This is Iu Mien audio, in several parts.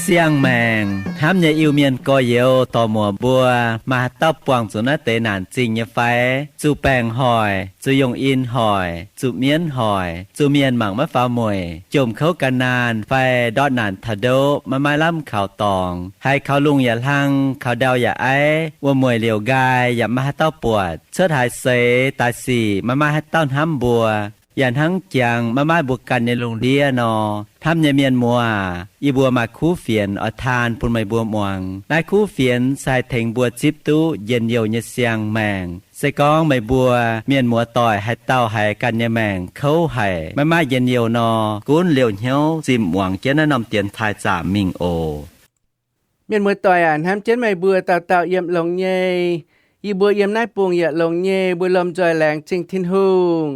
Siang-maengc hnamv nyei Iu-Mienh gorx-youz dorc muoc mbuo, maaih haaix dauh buangh zuqc naaiv deix naanc zingh nyei fai? Zuqc baengc hoic, zuqc yungh in hoic, zuqc mienv hoic, zuqc mienh mangc maiv faaux mueic, jomc kouv gan naanh fai ndortv naanc taux ndoqv maiv maaih lamh kaux dorngx, haiz kaux lungh yaac hlang, kaux ndau yaac aiv, wuom-mueic liouc nqaai yaac maiv maaih haaix dauh buatc, cuotv haaix seix daaih sic maiv maaih haaix dauh hnamv mbuo, yaac hnangv jangx maiv maaih mbuo ganh nyei lungh ndiev nor. Hnamv nyei mienh muoz aac, yie mbuo maaih kuv fienx oix taan bun meih mbuo muangx. Naaiv kuv fienx se haih tengx mbuo zipv duqv njien-youh nyei siang-maengc. Se gorngv meih mbuo mienh muoz-doic haaix dauh haiz ganh nyei maengc kouv haic, maiv maaih njien-youh nor, gunv liouh hnyouv zinh muangx jienv naaiv norm dienx taaih zaamc mingh oc. Mienh muoz-doic aac, hnamv jienv meih mbuo dauh dauh yiem longx nyei. Yie mbuo yiem naaiv bung yaac longx nyei, mbuo lomh nzoih laengz zingh Tin-Hungh.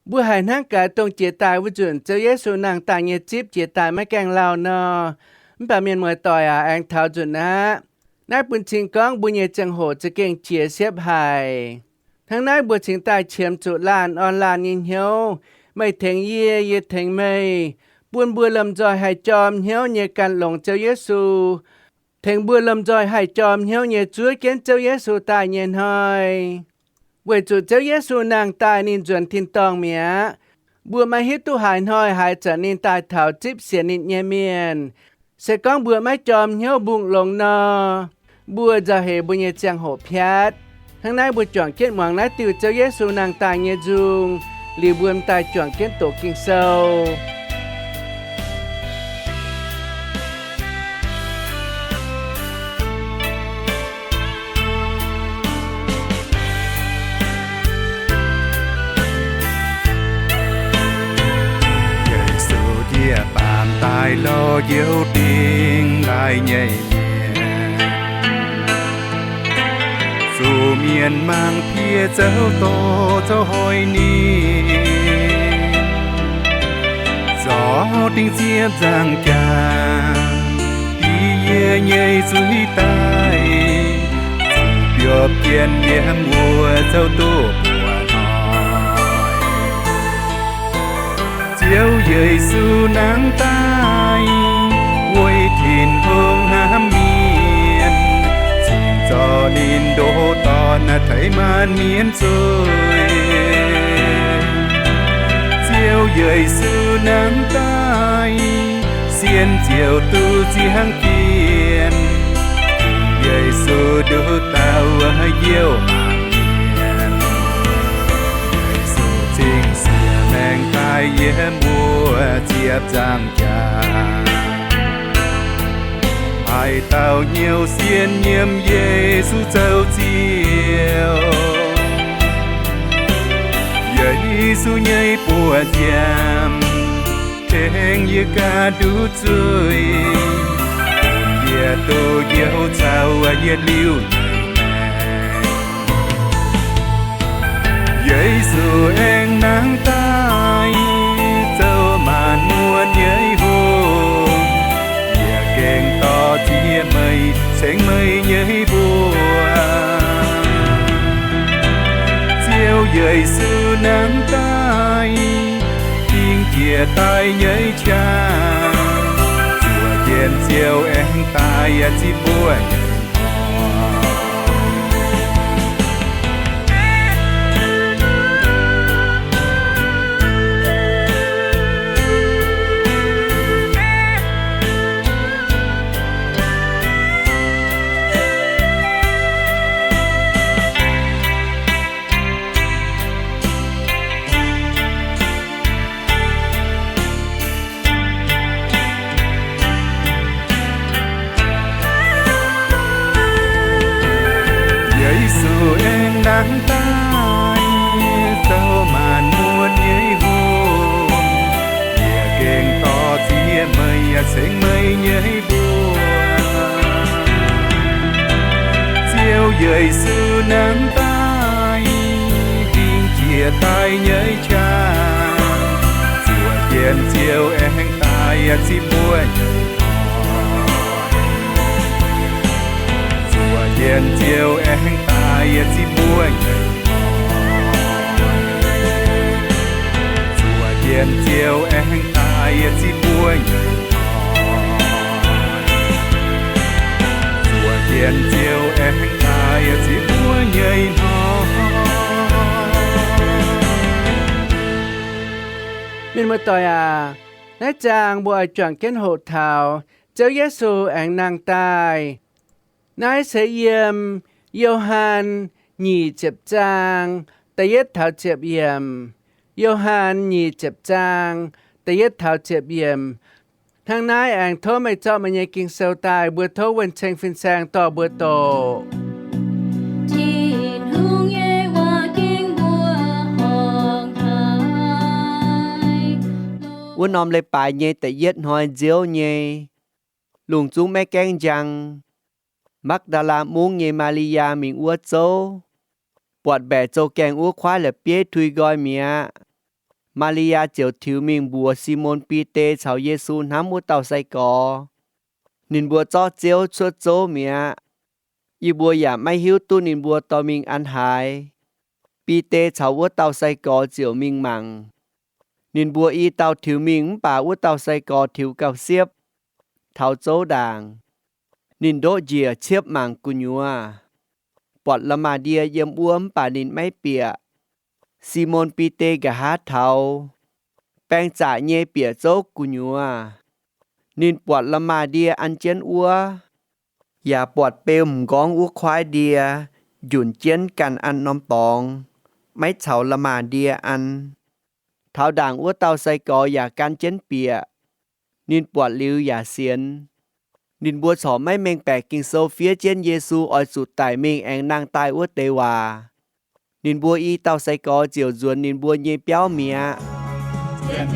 Mbuo haiz hnangv gaax dongh jiex daaih wuov nzunc Ziouv Yesu nangh daaih nyei zipv jiex daaih maiv gaengh lauh nor. Mv baac mienh muoz-doic aac, aengx taux nzunc aqv. Naaiv bun cing gorngv mbuo nyei ziangh hoc za'gengh jiex siepv haic. Hnangv naaiv mbuo cingx daaih qiemx zuqc laanh orn laanh nyei hnyouv. Meih tengx yie, yie tengx meih, bun mbuo lomh nzoih haih jorm hnyouv nyei gan longx Ziouv Yesu, tengx mbuo lomh nzoih haih jorm hnyouv nyei zuov jienv Ziouv Yesu daaih nyei hnoi. Weic zuqc Ziouv Yesu nangh daaih ninh nzuonx tin-dorngh mi'aqv. Mbuo maiv hiuv duqv haaix hnoi haaix zanc ninh daaih taux zipv sienx ninh nyei mienh. Se gorngv mbuo maiv jorm hnyouv mbungh longx nor, mbuo nzauh heix mbuo nyei ziangh hoc piatv. Hnangv naaiv mbuo juangc jienv muangx naaiv diuh Ziouv Yesu nangh daaih nyei nzung, liuz mbuo m'daaih juangc jienv doqc Ging-Sou. Yesu njiec baamh daaih lorz njoux dingc laaih nyei mienh. Zuqc mienh mangc piex zouv dorh zouv hoic ninh, zorc dingc ziepc nzaangc jaax, dix yie nyei zuiz daaih, zuqc biopv jienv yiem wuov zouv doqv buoz hnoi. Ziouv Yesu nangv daaih, weic Tin-Hungh hnamv mienh, cingx zorc ninh ndoqv dorn teix maanc mienh zuiz. Ziouv Yesu nangv daaih, sienx ziouc duqv ziangh jienv. Yesu nduqc dauh youh mienh, Yesu cingx siex maengx daaih yiem wuov ziepc nzaangc jaax. Haaix dauh hnyouv sienx nyiemc Yesu zoux Ziouv, Yesu nyei buoz nziaamv tengx yie ganh nduqc zuiz, bun yie duqv youh caux yietc liuz nyei maengc. Yesu aengx nangv daaih, zoux maanc muotc nyei hungh, yie gengh dorh ziex meih cengx meih nyei mbuox. Ziouv Yesu nangv daaih, dingc jiex daaih nyei qangx, zuoqc jienv Ziouv aengx daaih yaac zipv mbuo nyei hnoi. Yesu aengx nangv daaih, zoux maanc muotc nyei hungh, yie gengh dorh ziex meih yaac cengx meih nyei mbuox. Ziouv Yesu nangv daaih, dingc jiex daaih nyei qangx, zuoqc jienv Ziouv aengx daaih yie ziqv mbuo nyei hnoi. Zuoqc njien-ziou aengx daaih yie ziqv mbuo nyei hnoi. Zuoqc njien-ziou aengx daaih yie ziqv mbuo nyei hnoi. Zuoqc njien-ziou aengx daaih yie ziqv mbuo nyei hnoi. Mienh muoz-doic aac, naaiv zaang mbuo oix juangc jienv hoqc taux Ziouv Yesu aengx nangh daaih. Naaiv se yiem Yo^han nyic ziepc zaang da'yietv taux ziepc yiemc. Yo^han nyic ziepc zaang da'yietv taux ziepc yiemc. Hnangv naaiv aengx tov meih zorqv meih nyei Ging-Sou daaih, mbuo tov wuonh ceng fin-saeng dorh mbuo doqc. Tin-Hungh nyei waac ging mbuo horngc haic. Wuov norm leiz-baaix nyei da'yietv hnoi nziouv nyei, lungh zungv maiv gaengv njang, Makv^ndaa^laa Mungv nyei Maa^li^yaa mingh wuov zouv, buatc mbaeqc zouv-gaengh wuov kuaaiv la'bieiv tui nqoi mi'aqv. Maa^li^yaa ziouc tiux mingh mbuox Simon Bide caux Yesu hnamv wuov dauh sai-gorx. Ninh mbuo zorqv Ziouv cuotv zouv mi'aqv. Yie mbuo yaac maiv hiuv duqv ninh mbuo dorh mingh an haaix. Bide caux wuov dauh sai-gorx ziouc mingh mangc. Ninh mbuo i dauh tiux mingh mv baac wuov dauh sai-gorx tiux gauh siepv, taux zouv ndaangc. Ninh ndoqv njiec ciepv mangc gu'nyuoz, buatc la'maah ndie yiem wuov mv baac ninh maiv bieqc. Simon Bide nqa'haav taux, baeng zaqc nyei bieqc zouv gu'nyuoz. Ninh buatc la'maah ndie an jienv wuov, yaac buatc beu m'nqorngv wuov kuaaiv ndie njunc jienv ganh an norm dorngx, maiv caux la'maah ndie an. Taux ndaangc wuov dauh sai-gorx yaac gan jienv bieqc. Ninh buatc liuz yaac sienx. Ninh mbuo corc maiv mengh baeqc Ging-Sou fiev jienv Yesu oix zuqc daic mingh aengx nangh daaih wuov deix waac. Ninh mbuo i dauh sai-gorx ziouc nzuonx ninh mbuo nyei biauv mi'aqv. Sienx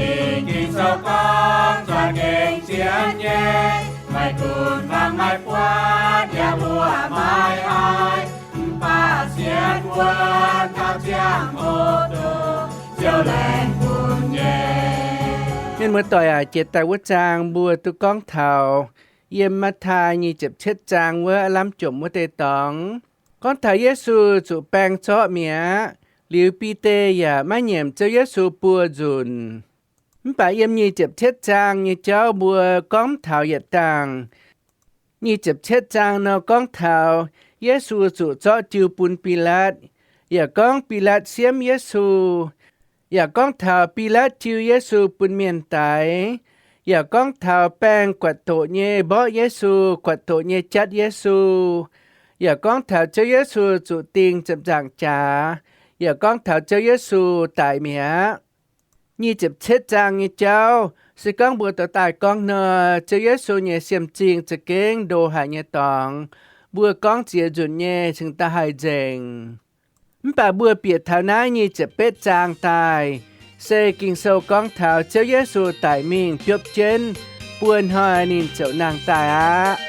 Ging-Sou gorngv, zuangx gengh sienx nyei, maiv gunv fangx maiv buatc yaac mbuoqc maiv haiz, mv baac sienx wuonx taux ziangh hoc dongh Ziouv laengz bun nyei. Mienh muoz-doic aac, jiex daaih wuov zaang mbuo duqv gorngv taux yiem Matv^taai nyic ziepc cietv zaang wuov aav lamh jomc wuov deix dorngx, gorngv taux Yesu zuqc baeng zorqv mi'aqv. Liuz Bide yaac maiv nyiemc Ziouv Yesu buo nzunc. Mv baac yiem nyic ziepc cietv zaang nyei jauv mbuo gorngv taux yietc dangh. Nyic ziepc cietv zaang nor gorngv taux Yesu zuqc zorqv jiu bun Bilaatv, yaac gorngv Bilaatv siemv Yesu, yaac gorngv taux Bilaatv jiu Yesu bun mienh daix, yaac gorngv taux baengh guatc doqc nyei mborqv Yesu, guatc doqc nyei jatv Yesu, yaac gorngv taux Ziouv Yesu zuqc dingh ziepc nzaangc jaax, yaac gorngv taux Ziouv Yesu daic mi'aqv. Nyic ziepc cietv zaang nyei jauv se gorngv mbuo dorh daaih gorngv nor, Ziouv Yesu nyei siemv-zingh za'gengh ndo haic nyei dorngx, mbuo gorngv ziex nzunc nyei cingx daaih haih nzengc. Mv baac mbuo bieqc taux naaiv nyic ziepc betv zaang daaih, se Ging-Sou gorngv taux Ziouv Yesu daic mingh biopv jienv buo hnoi ninh ziouc nangh daaih aqv.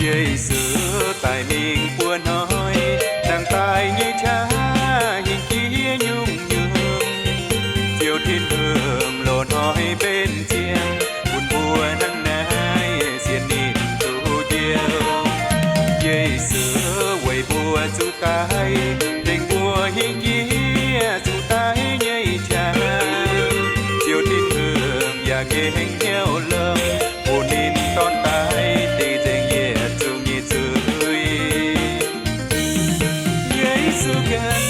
Yesu daic mingh buo hnoi, nangh daaih nyei qaqv hingh jiex nyungc-nyungc. Ziouv Tin-Hungh loz-hnoi mbenc ziangx, bun mbuo hnangv naaiv sienx ninh duqv Njoux. Yesu weic mbuo zuqc daic, tengx mbuo hingh jiex zuqc daiv nyei qaqv. Ziouv Tin-Hungh yaac gengh hnyouv longx, bun ninh dorn daic dingc nzengc yietc zungv nyei zuiz. Yesu ganh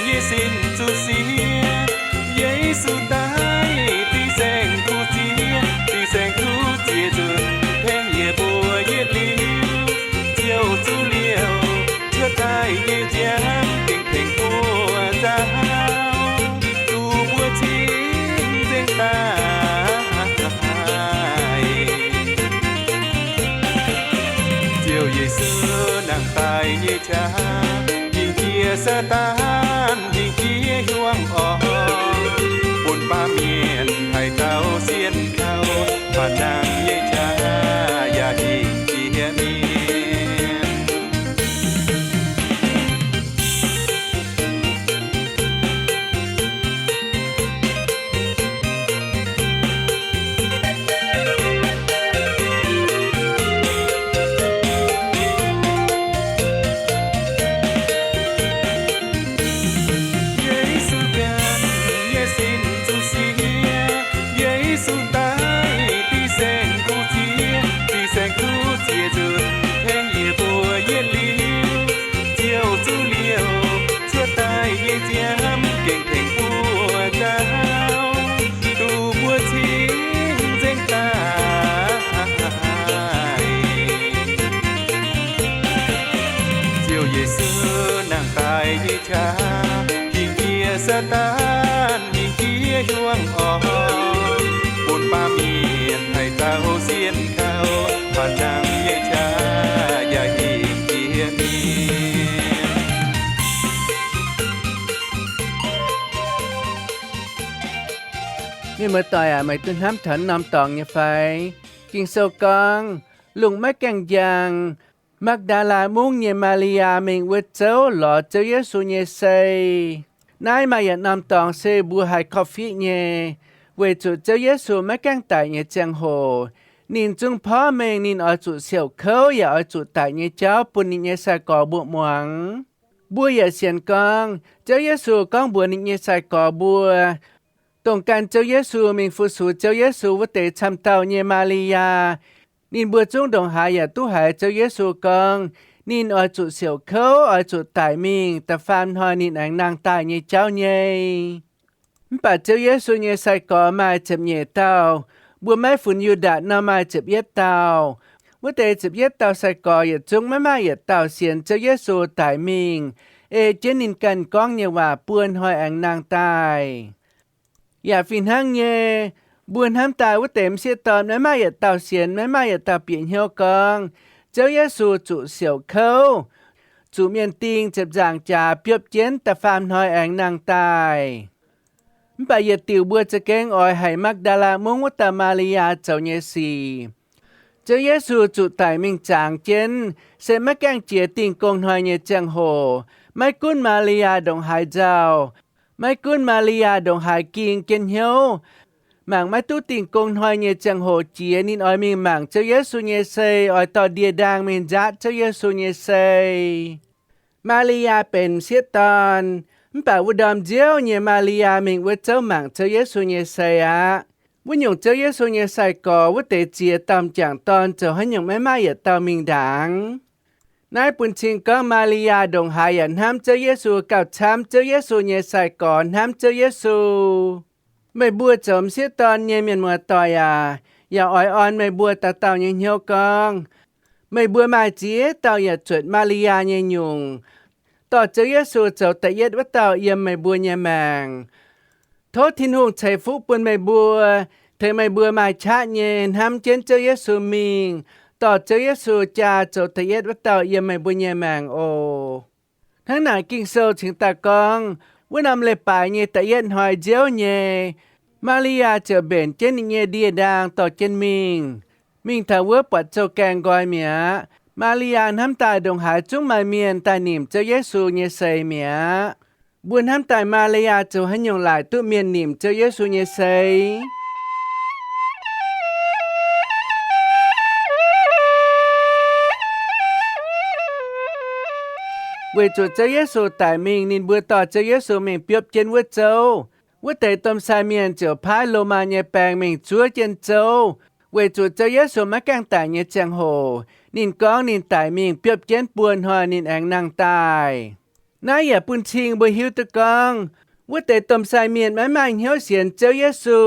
nyei sin zuqc siev, Yesu daic dingc saeng-kuv ziex, dingc saeng-kuv ziex nzunc hnangv yie mbuo yietc liuz, Ziouv zuqc liouh cuotv daaih nyei nziaamv dingc tengx mbuo nzauh, zuqc mbuo cingx nzengc daaih. Ziouv Yesu nangh daaih nyei qaqv, hingh jiex Saadaan hingh jiex hiuang orn, bun baamh mienh haih taux sienh kaux, faanh nangh nyei qaqv yaac hingh jiex mienh. Nangh daaih nyei qaqv, hingh jiex Saadaan, hingh jiex hiuang orn, bun baamh mienh haih dauh sienh kouv, baac nangh nyei qaqv yaac hingh jiex mienh. Mienh muoz-doic aac, meih duqv hnamv taux norm dorngx nyei fai? Ging-Sou gorngv, lungh maiv gaengh njang, Makv^ndaa^laa Mungv nyei Maa^li^yaa mingh wuov zouv lorz Ziouv Yesu nyei sei. Naaiv maaih yietc norm dorngx se mbuo haiz korv-fiqv nyei, weic zuqc Ziouv Yesu maiv gaengh daic nyei ziangh hoc, ninh zungv porv mengh ninh oix zuqc siouc kouv yaac oix zuqc daic nyei jauv bun ninh nyei sai-gorx mbuo muangx. Mbuo yaac sienx gorngv Ziouv Yesu gorngv mbuox ninh nyei sai-gorx mbuo, dongh gan Ziouv Yesu mingh fu-sux Ziouv Yesu wuov deix camv dauh nyei Maa^li^yaa, ninh mbuo zungv ndongc haaix yaac duqv haiz Ziouv Yesu gorngv ninh oix zuqc siouc kouv, oix zuqc daic mingh, da'faam hnoi ninh aengx nangh daaih nyei jauv nyei. Mv baac Ziouv Yesu nyei sai-gorx maaih ziepc nyeic dauh, mbuo maiv funx Yu^ndaatc nor maaih ziepc yietv dauh. Wuov deix ziepc yietv dauh sai-gorx yietc zungv maiv maaih yietc dauh sienx Ziouv Yesu daic mingh, ei jienv ninh ganh gorngv nyei waac buo hnoi aengx nangh daaih. Yaac fih hnangv nyei, mbuo hnamv daaih wuov deix m'sieqv dorn maiv maaih yietc dauh sienx, maiv maaih yietc dauh bieqc hnyouv gorngv Ziouv Yesu zuqc siouc kouv, zuqc mienh ding ziepc nzaangc jaax biopv jienv da'faam hnoi aengx nangh daaih. Mv baac yietc diuc mbuo za'gengh oix haiz Makv^ndaa^laa Mungv wuov dauh Maa^li^yaa zoux nyei sic. Ziouv Yesu zuqc daic mingh zaangx jienv, se maiv gaengh jiex Dingh Gong Hnoi nyei ziangh hoc, maiv gunv Maa^li^yaa ndongc haaix nzauh, maiv gunv Maa^li^yaa ndongc haaix ging jienv hnyouv, mangc maiv duqv Dingh Gong Hnoi nyei ziangh hoc jiex ninh oix mingh mangc Ziouv Yesu nyei sei, oix dorh ndie-ndaang mingh nzaatv Ziouv Yesu nyei sei. Maa^li^yaa benx m'sieqv dorn, mv baac wuov ndorm nziouv nyei Maa^li^yaa mingh wuov zouv mangc Ziouv Yesu nyei sei aqv. Wuov nyungc Ziouv Yesu nyei sai-gorx wuov deix ziex dauh m'jangc dorn zoux haaix nyungc maiv maaih yietc dauh mingh ndaangc. Naaiv bun cing gorngv Maa^li^yaa ndongc haaix yaac hnamv Ziouv Yesu gauh camv Ziouv Yesu nyei sai-gorx hnamv Ziouv Yesu. Meih mbuo zoux m'sieqv dorn nyei mienh muoz-doic aac, yaac oix orn meih mbuo dauh dauh nyei hnyouv gorngv, meih mbuo maaih ziex dauh yaac zuotc Maa^li^yaa nyei nyungc, dorh Ziouv Yesu zoux da'yietv wuov dauh yiem meih mbuo nyei maengc. Tov Tin-Hungh ceix fuqv bun meih mbuo, tengx meih mbuo maaih qaqv nyei hnamv jienv Ziouv Yesu mingh, dorh Ziouv Yesu jaa zoux da'yietv wuov dauh yiem meih mbuo nyei maengc oc. Hnangv naaic Ging-Sou cingx daaih gorngv, wuov norm leiz-baaix nyei da'yietv hnoi nziouv nyei, Maa^li^yaa ziouc mbenc jienv ninh nyei ndie-ndaang dorh jienv mingh, mingh taux wuov buatc zouv-gaengh nqoi mi'aqv. Maa^li^yaa hnamv daaih ndongc haaix zungv maaih mienh daaih nimc Ziouv Yesu nyei sei mi'aqv. Mbuo hnamv daaih Maa^li^yaa zoux haaix nyungc laaic duqv mienh nimc Ziouv Yesu nyei sei? Weic zuqc Ziouv Yesu daic mingh, ninh mbuo dorh Ziouv Yesu mingh biopv jienv wuov zouv. Wuov deix domh sai mienh ziouc paaiv Lomaa nyei baeng mingh zuov jienv zouv, weic zuqc Ziouv Yesu maiv gaengh daic nyei ziangh hoc, ninh gorngv ninh daic mingh biopv jienv buo hnoi ninh aengx nangh daaih. Naaiv yaac bun cing mbuo hiuv duqv gorngv, wuov deix domh sai mienh maiv maaih hnyouv sienx Ziouv Yesu,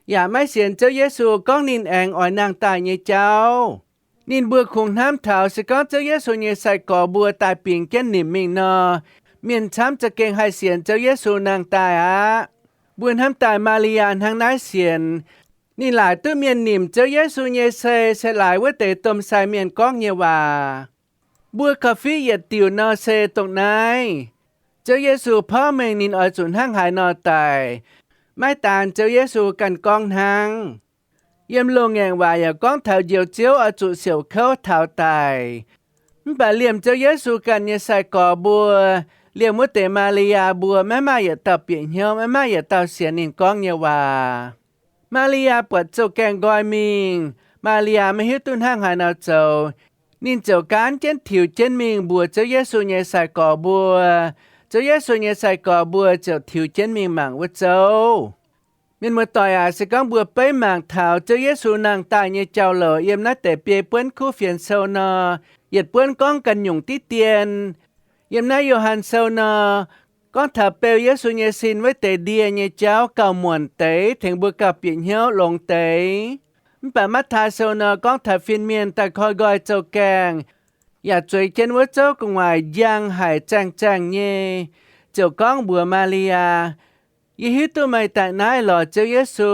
yaac maiv sienx Ziouv Yesu gorngv ninh aengx oix nangh daaih nyei jauv. Ninh mbuo kungx hnamv taux se gorngv Ziouv Yesu nyei sai-gorx mbuo daaih bingx jienv nimc mingh nor, mienh camv za'gengh haih sienx Ziouv Yesu nangh daaih aqv. Mbuo hnamv daaih Maa^li^yaa hnangv naaiv sienx. Ninh laaic duqv mienh nimc Ziouv Yesu nyei sei se laaix wuov deix domh sai mienh gorngv nyei waac. Mbuo korv-fiqv yietc diuc nor se dongh naaiv. Ziouv Yesu porv mengh ninh oix zuqc hnangv haaix nor daic. Maiv daan Ziouv Yesu ganh gorngv hnangv. Yiem loz-ngaengc waac yaac gorngv taux Njoux Ziouv oix zuqc siouc kouv taux daic. Mv baac liemh Ziouv Yesu ganh nyei sai-gorx mbuo, liemh wuov deix Maa^li^yaa mbuo maiv maaih yietc dauh bieqc hnyouv, maiv maaih yietc dauh sienx ninh gorngv nyei waac. Maa^li^yaa buatc zouv-gaengh nqoi mingh, Maa^li^yaa maiv hiuv duqv hnangv haaix nor zoux. Ninh ziouc gaanv jienv tiux jienv mingh mbuox Ziouv Yesu nyei sai-gorx mbuo. Ziouv Yesu nyei sai-gorx mbuo ziouc tiux jienv mingh mangc wuov zouv. Mienh muoz-doic aac, se gorngv mbuo beiv mangc taux Ziouv Yesu nangh daaih nyei jauv-louc yiem naaiv deix biei buonv kuv fienx sou nor, yietc buonv gorngv ganh nyungc diqv dien. Yiem naaiv Yo^han Sou nor, gorngv taux beu Yesu nyei sin wuov deix ndie nyei jauv gauh muonc deix, tengx mbuo gauh bieqc hnyouv longx deix. Mv baac Matv^tai Sou nor gorngv taux fin-mienh daaih koi nqoi zouv-gaengh, yaac zueiz jienv wuov zouv gu'nguaaic njang haic zaengh zaengh nyei, ziouc gorngv mbuox Maa^li^yaa, Yie hiuv duqv meih daaih naaiv lorz Ziouv Yesu,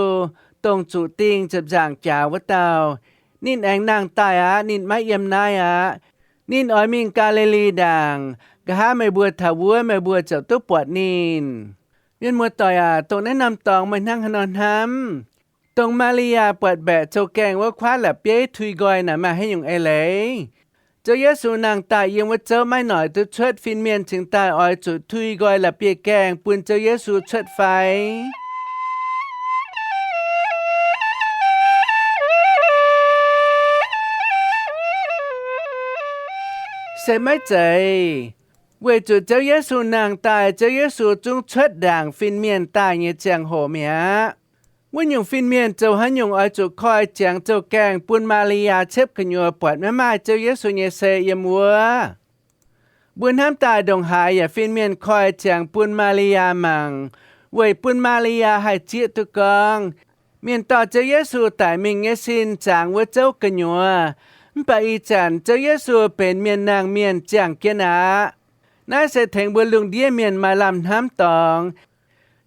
dongh zuqc dingh ziepc nzaangc jaax wuov dauh. Ninh aengx nangh daaih aqv. Ninh maiv yiem naaiv aqv. Ninh oix mingh Gaa^li^li Ndaangc. Nqa'haav meih mbuo taux wuov, meih mbuo ziouc duqv buatc ninh. Mienh muoz-doic aac, dongh naaiv norm dorngx meih hnangv haaix nor hnamv? Dongh Maa^li^yaa buatc mbaeqc zouv-gaengh wuov kuaaiv la'bieiv tui nqoi naaic maaih haaix nyungc eix leiz? Ziouv Yesu nangh daaih yiem wuov zouv maiv noic duqv cuotv, fin-mienh cingx daaih oix zuqc tui nqoi la'bieiv-gaengh bun Ziouv Yesu cuotv fai? Se maiv zeiz. Weic zuqc Ziouv Yesu nangh daaih, Ziouv Yesu zungv cuotv ndaangc fin-mienh daaih nyei ziangh hoc mi'aqv. Wuov nyungc fin-mienh zoux haaix nyungc oix zuqc koi ziangx zouv-gaengh bun Maa^li^yaa ciepv gu'nyuoz buatc maiv maaih Ziouv Yesu nyei sei yiem wuov. Mbuo hnamv daaih ndongc haaix yaac fin-mienh koi ziangx bun Maa^li^yaa mangc, weic bun Maa^li^yaa haih zieqv duqv gorngv, mienh dorh Ziouv Yesu daic mingh nyei sin zangx wuov zouv gu'nyuoz. Mv baac ih zanc Ziouv Yesu benx mienh nangh mienh ziangh jienv aqv. Naaiv se tengx mbuo lungh ndiev mienh maaih lamh hnamv dorngx.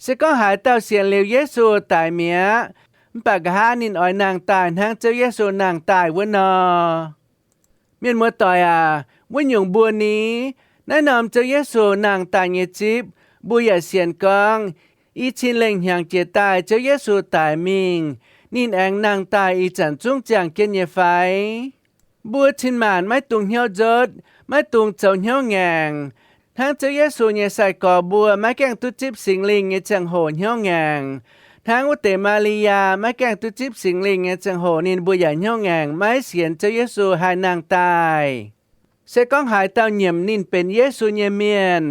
Se gorngv haaix dauh sienx liuz Yesu daic mi'aqv, mv baac nqa'haav ninh oix nangh daaih hnangv Ziouv Yesu nangh daaih wuov nor. Mienh muoz-doic aac, wuov nyungc mbuo ni, naaiv norm Ziouv Yesu nangh daaih nyei zipv, mbuo yaac sienx gorngv, i cin lengh hnyangx jiex daaih Ziouv Yesu daic mingh, ninh aengx nangh daaih ih zanc zungv ziangh jienv nyei fai? Mbuo cin-maanc maiv dungx hnyouv nzotv, maiv dungx zoux hnyouv ngaengc. Hnangv Ziouv Yesu nyei sai-gorx mbuo maiv gaengh duqv zipv Singx Lingh nyei ziangh hoc hnyouv ngaengc, hnangv wuov deix Maa^li^yaa maiv gaengh duqv zipv Singx Lingh nyei ziangh hoc ninh mbuo yaac hnyouv ngaengc maiv sienx Ziouv Yesu haih nangh daaih. Se gorngv haaix dauh nyiemc ninh benx Yesu nyei mienh,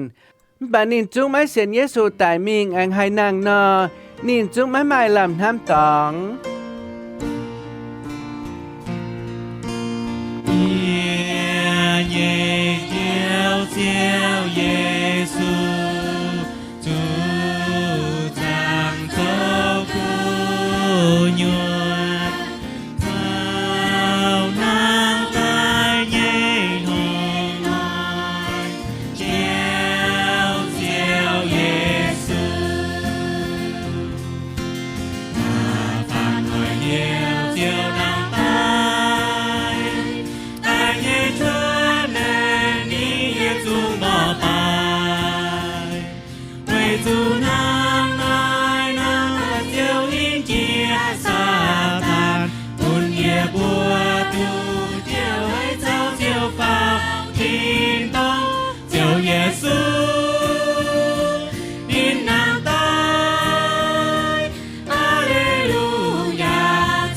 mv baac ninh zungv maiv sienx Yesu daic mingh aengx haih nangh nor, ninh zungv maiv maaih lamh hnamv dorngx. Yie nyei Ziouv, Ziouv Yesu, zuqc zaangc zoux gu'nyuoz, taux nangh daaih nyei hnoi, Ziouv, Ziouv Yesu. Da'faanh noic Ziouv, Ziouv nangh daaih, daaih nyei cuotv naaiv ninh yietc zungv mborqv baaix. Weic zuqc nangh naaiv nangh daaih Ziouv hingh jiex Saadaan, bun yie mbuo duqv Ziouv haiz caux Ziouv faaux tin-dorngh. Ziouv Yesu, ninh nangh daaih. Aa^le^lu^yaa,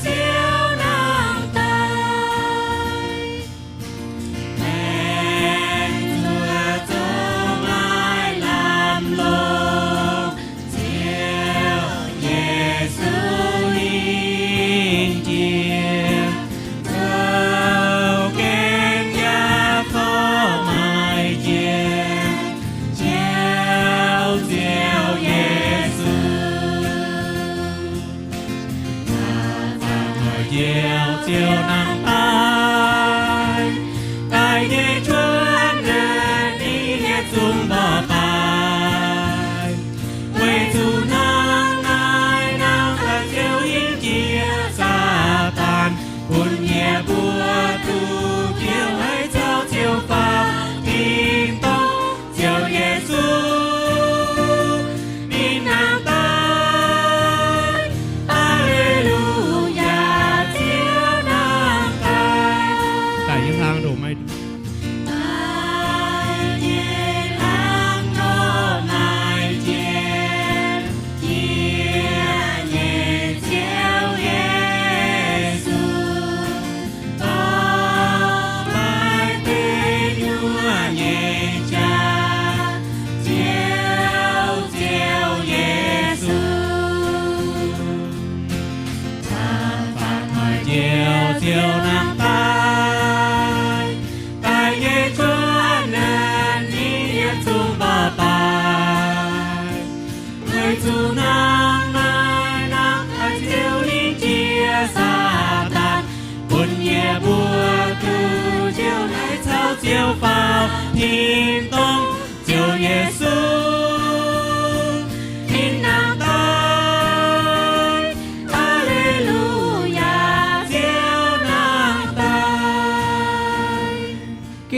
Ziouv nangh daaih. Laengz zuqc zoux maaih lamh longc Ziouv Yesu hingh jiex, zoux gaengh yaac korv-maaih jiex Ziouv, Ziouv Yesu. Da'faanh noic Ziouv, Ziouv nangh daaih, daaih nyei cuotv naaiv ninh yietc zungv mborqv baaix. Weic zuqc nangh naaiv nangh daaih Ziouv hingh jiex Saadaan, bun yie mbuo duqv Ziouv haiz caux Ziouv faaux tin-dorngh. Ziouv Yesu, ninh nangh daaih. Aa^le^lu^yaa, Ziouv nangh daaih. Daaih nyei hlang ndoqv maaih, daaih nyei hlang ndoqv maaih jiex, jiex nyei Ziouv Yesu. Dorh maaih deic nyuoqc nyei jaax, Ziouv, Ziouv Yesu. Da'faanh noic Ziouv, Ziouv nangh daaih, daaih nyei cuotv naaiv ninh yietc zungv mborqv baaix. Weic zuqc nangh naaiv nangh daaih Ziouv hingh jiex Saadaan, bun yie mbuo duqv Ziouv haiz caux Ziouv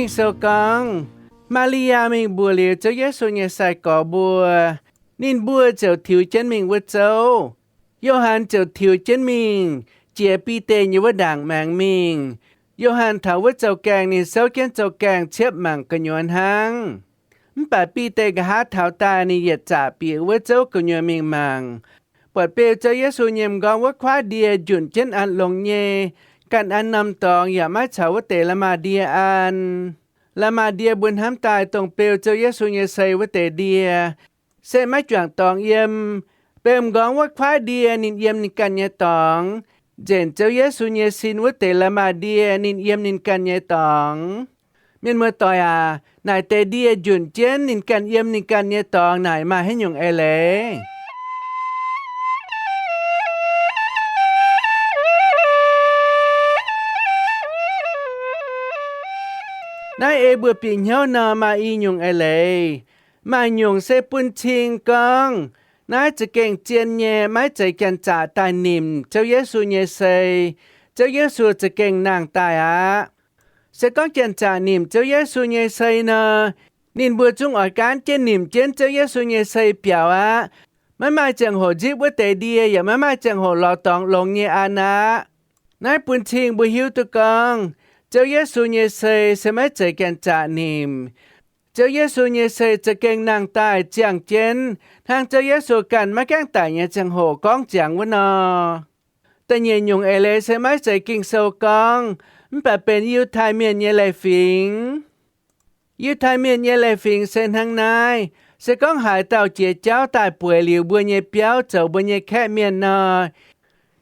Sou gorngv, Maa^li^yaa mingh mbuox liuz Ziouv Yesu nyei sai-gorx mbuo, ninh mbuo ziouc tiux jienv mingh wuov zouv. Yo^han ziouc tiux jienv mingh, jiex Bide nyei wuov ndaangc maengx mingh. Yo^han taux wuov zouv-gaengh, ninh souv jienv zouv-gaengh ciepv mangc gu'nyuoz hnangv. Mv baac Bide nqa'haav taux daaih, ninh yietc zaqc bieqc wuov zouv gu'nyuoz mingh mangc, buatc beu Ziouv Yesu nyei m'nqorngv wuov kuaaiv ndie njunc jienv an longx nyei, ganh an norm dorngx yaac maiv caux wuov deix la'maah ndie an. La'maah ndie mbuo hnamv daaih dongh beu Ziouv Yesu nyei sei wuov deix ndie, se maiv juangc dorngx yiem. Beu m'nqorngv wuov kuaaiv ndie ninh yiem ninh ganh nyei dorngx. Nzenc Ziouv Yesu nyei sin wuov deix la'maah ndie ninh yiem ninh ganh nyei dorngx. Mienh muoz-doic aac, naaic deix ndie njunc jienv ninh ganh yiem ninh ganh nyei dorngx naaic maaih haaix nyungc eix leiz? Naaiv ei mbuo bieqc hnyouv nor maaih i nyungc eix leiz. Maaih nyungc se bun cing gorngv naaiv za'gengh zien nyei, maiv zeiz janx-zaqc daaih nimc Ziouv Yesu nyei sei. Ziouv Yesu za'gengh nangh daaih aqv. Se gorngv janx-zaqc nimc Ziouv Yesu nyei sei nor, ninh mbuo zungv oix gaanv jienv nimc jienv Ziouv Yesu nyei sei biaux aqv. Maiv maaih ziangh hoc nzipv wuov deix ndie, yaac maiv maaih ziangh hoc lorz dorngx longx nyei an aqv. Naaiv bun cing mbuo hiuv duqv gorngv Ziouv Yesu nyei sei se maiv zeiz janx-zaqc nimc. Ziouv Yesu nyei sei za'gengh nangh daaih ziangh jienv, hnangv Ziouv Yesu ganh maiv gaengh daic nyei ziangh hoc gorngv ziangx wuov nor. Da'nyeic nyungc eix leiz se maiv zeiz Ging-Sou gorngv, mv baac benx Yiutai Mienh nyei leiz-fingx. Yiutai Mienh nyei leiz-fingx se hnangv naaiv. Se gorngv haaix dauh jiex jauv daaih bueix liuz mbuo nyei biauv zoux mbuo nyei kaeqv mienh nor,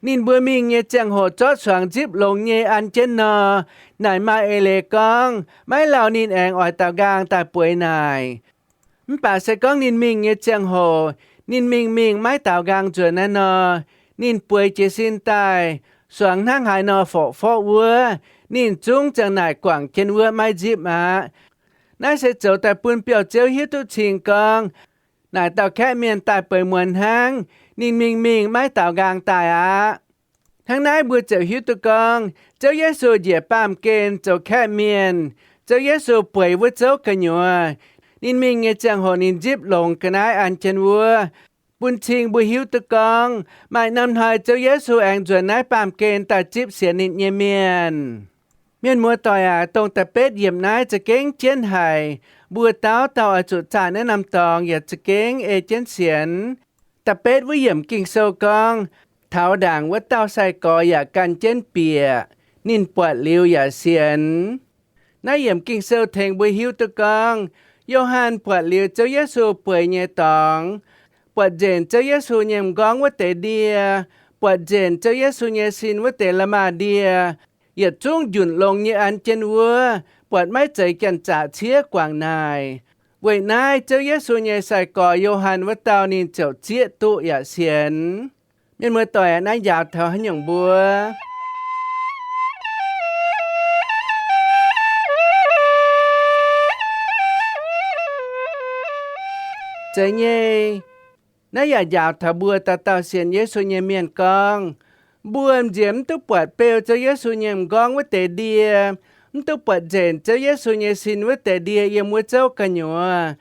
ninh mbuo mingh nyei ziangh hoc zorqv suangx nzipv longx nyei an jienv nor, naaic maaih eix leiz gorngv maiv lauh ninh aengx oix daaux nqaang daaih bueix naaic. Mv baac se gorngv ninh mingh nyei ziangh hoc, ninh mingh mingh maiv daaux nqaang nzuonx naaiv nor, ninh bueix jiez sin daaih, suangx hnangv haaix nor forqv-forqv wuov, ninh zungv ziang naaic guangc jienv wuov, maiv nzipv aqv. Naaiv se zoux daaih bun biauv-ziouv hiuv duqv cing gorngv, naaic dauh kaeqv mienh daaih bueix muonz hnangv, ninh mingh mingh maiv daaux nqaang daaih aqv. Hnangv naaiv mbuo ziouc hiuv duqv gorngv Ziouv Yesu njiec baamh gen zoux kaeqv mienh. Ziouv Yesu bueix wuov zouv gu'nyuoz, ninh mingh nyei ziangh hoc ninh nzipv longx ga'naaiv an jienv wuov, bun cing mbuo hiuv duqv gorngv maaih norm hnoi Ziouv Yesu aengx nzuonx naaiv baamh gen daaih zipv sienx ninh nyei mienh. Mienh muoz-doic aac, dongh da'betv yiemc naaiv za'gengh jienv haic. Mbuo dauh dauh oix zuqc zaah naaiv norm dorngx yaac za'gengh ei jienv sienx. Da'betv wuov yiemc Ging-Sou gorngv, taux ndaangc wuov dauh sai-gorx yaac gan jienv bieqc. Ninh buatc liuz yaac sienx. Naaiv yiemc Ging-Sou tengx mbuo hiuv duqv gorngv, Yo^han buatc liuz Ziouv Yesu bueix nyei dorngx, buatc nzenc Ziouv Yesu nyei m'nqorngv wuov deix ndie, buatc nzenc Ziouv Yesu nyei sin wuov deix la'maah ndie, yietc zungv njunc longx nyei an jienv wuov, buatc maiv zeiz janx-zaqc ciev guangc naaic. Weic naaiv Ziouv Yesu nyei sai-gorx Yo^han wuov dauh ninh ziouc zieqv duqv yaac sienx. Mienh muoz-doic, naaiv njaaux taux haaix nyungc mbuo? Zeiz nyei. Naaiv yaac njaaux taux mbuo dauh dauh sienx Yesu nyei mienh gorngv, mbuo m'nziex mv duqv buatc beu Ziouv Yesu nyei m'nqorngv wuov deix ndie, mv duqv buatc nzenc Ziouv Yesu nyei sin wuov deix ndie yiem wuov zouv gu'nyuoz.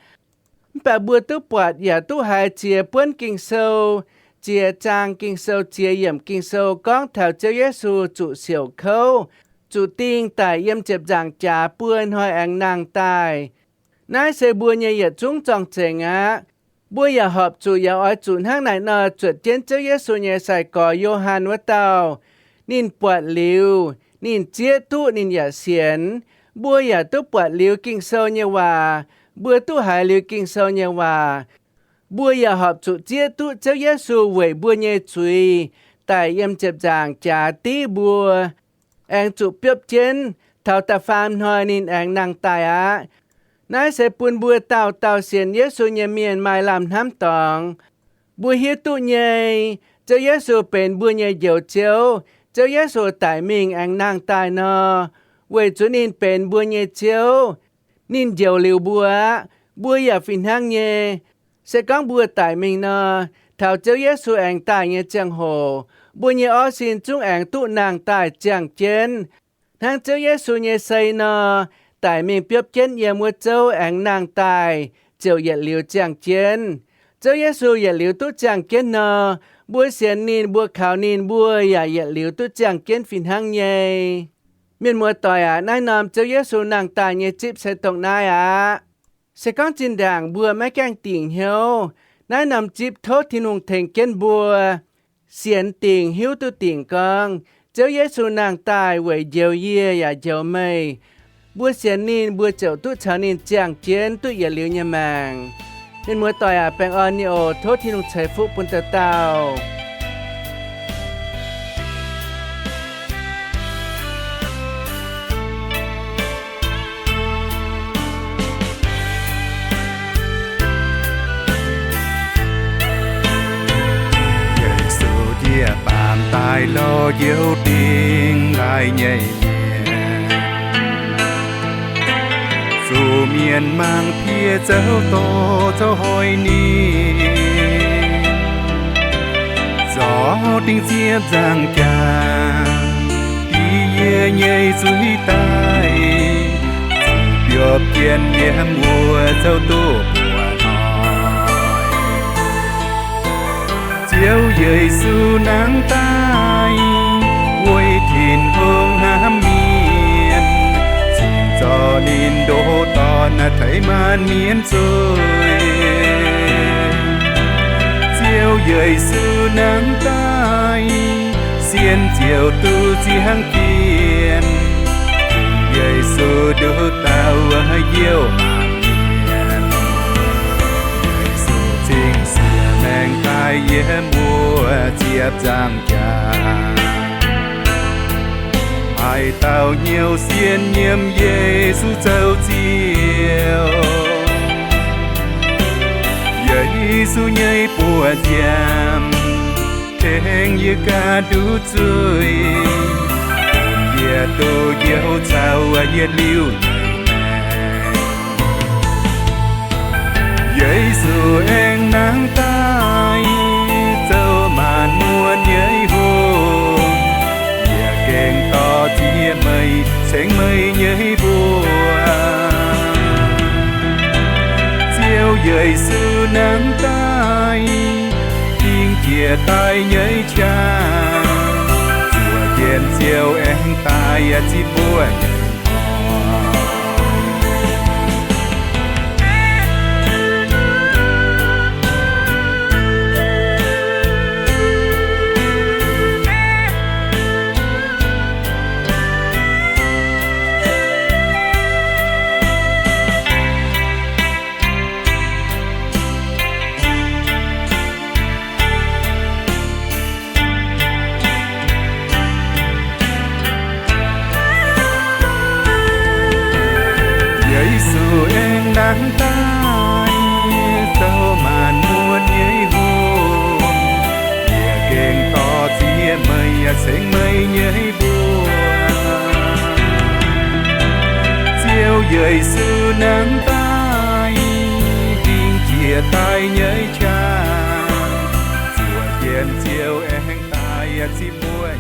Mv baac mbuo duqv buatc yaac duqv haiz ziex buonv Ging-Sou, ziex zaang Ging-Sou, ziex yiemc Ging-Sou gorngv taux Ziouv Yesu zuqc siouc kouv, zuqc dingh daic yiem ziepc nzaangc jaax buo hnoi aengx nangh daaih. Naaiv se mbuo nyei yietc zungv zorng-zengx aqv. Mbuo yaac horpc zuqc yaac oix zuqc hnangv naaic nor zuotc jienv Ziouv Yesu nyei sai-gorx Yo^han wuov dauh. Ninh buatc liuz, ninh zieqv duqv, ninh yaac sienx. Mbuo yaac duqv buatc liuz Ging-Sou nyei waac. Mbuo duqv haiz liuz Ging-Sou nyei waac. Mbuo yaac horpc zuqc zieqv duqv Ziouv Yesu weic mbuo nyei zuiz daic yiem ziepc nzaangc jaax div mbuo, aengx zuqc biopv jienv, taux da'faam hnoi ninh aengx nangh daaih aqv. Naaiv se bun mbuo dauh dauh sienx Yesu nyei mienh maaih lamh hnamv dorngx. Mbuo hiuv duqv nyei, Ziouv Yesu benx mbuo nyei Njoux Ziouv. Ziouv Yesu daic mingh aengx nangh daaih nor, weic zuqc ninh benx mbuo nyei Ziouv. Ninh njoux liuz mbuo aqv. Mbuo yaac fih hnangv nyei. Se gorngv mbuo daic mingh nor, taux Ziouv Yesu aengx daaih nyei ziangh hoc, mbuo nyei orv sin zungv aengx duqv nangh daaih ziangh jienv, hnangv Ziouv Yesu nyei sei nor, daic mingh biopv jienv yiem wuov zouv aengx nangh daaih ziouc yietc liuz ziangh jienv. Ziouv Yesu yietc liuz duqv ziangh jienv nor, mbuo sienx ninh, mbuo kaux ninh, mbuo yaac yietc liuz duqv ziangh jienv fih hnangv nyei. Mienh muoz-doic aac, naaiv norm Ziouv Yesu nangh daaih nyei zipv se dongh naaiv aqv. Se gorngv zinh ndaangc mbuo maiv gaengh dingc hnyouv, naaiv norm zipv tov Tin-Hungh tengx jienv mbuo sienx dingc, hiuv duqv dingc gorngv Ziouv Yesu nangh daaih weic njoux yie yaac njoux meih. Mbuo sienx ninh, mbuo ziouc duqv caux ninh ziangh jienv duqv yietc liuz nyei maengc. Mienh muoz-doic aac, baengh orn nyei oc. Tov Tin-Hungh ceix fuqv bun dauh dauh. Yesu njiec baamh daaih lorz njoux dingc laaih nyei mienh. Zuqc mienh mangc piex zouv dorh zouv hoic ninh, zorc dingc ziepc nzaangc jaax, dix yie nyei zuiz daaih, zuqc biopv jienv yiem wuov zouv duqv buoqc hnoi. Ziouv Yesu nangv daaih weic Tin-Hungh hnamv mienh, cingx zorc ninh ndoh Dorn teix maanc mienh zuiz. Ziouv Yesu nangv daaih, sienx ziouc duqv ziangh jienv. Yesu nduqc dauh wuov youh maanc mienh. Yesu cingx sieqv maengx daaih yiem wuov ziepc nzaangc jaax. Maaih dauh hnyouv sienx nyiemc Yesu zoux Ziouv. Yesu nyei buoz nziaamv tengx yie ganh nduqc zuiz, bun yie duqv njoux caux yietc liuz nyei maengc. Yesu aengx nangv daaih zoux maanc muotc nyei hungh. Yie gengh dorh ziex meih cengx meih nyei mbuox. Ziouv Yesu nangv daaih, dingc jiex daaih nyei qangx, zuoqc jienv Ziouv aengx daaih yaac zipv mbuo nyei Yesu aengx nangv daaih zoux maanc muotc nyei hungh. Yie gengh dorh ziex meih yaac cengx meih nyei mbuox. Ziouv Yesu nangv daaih, dingc jiex daaih nyei qangx, zuoqc jienv Ziouv aengx daaih yaac zipv mbuo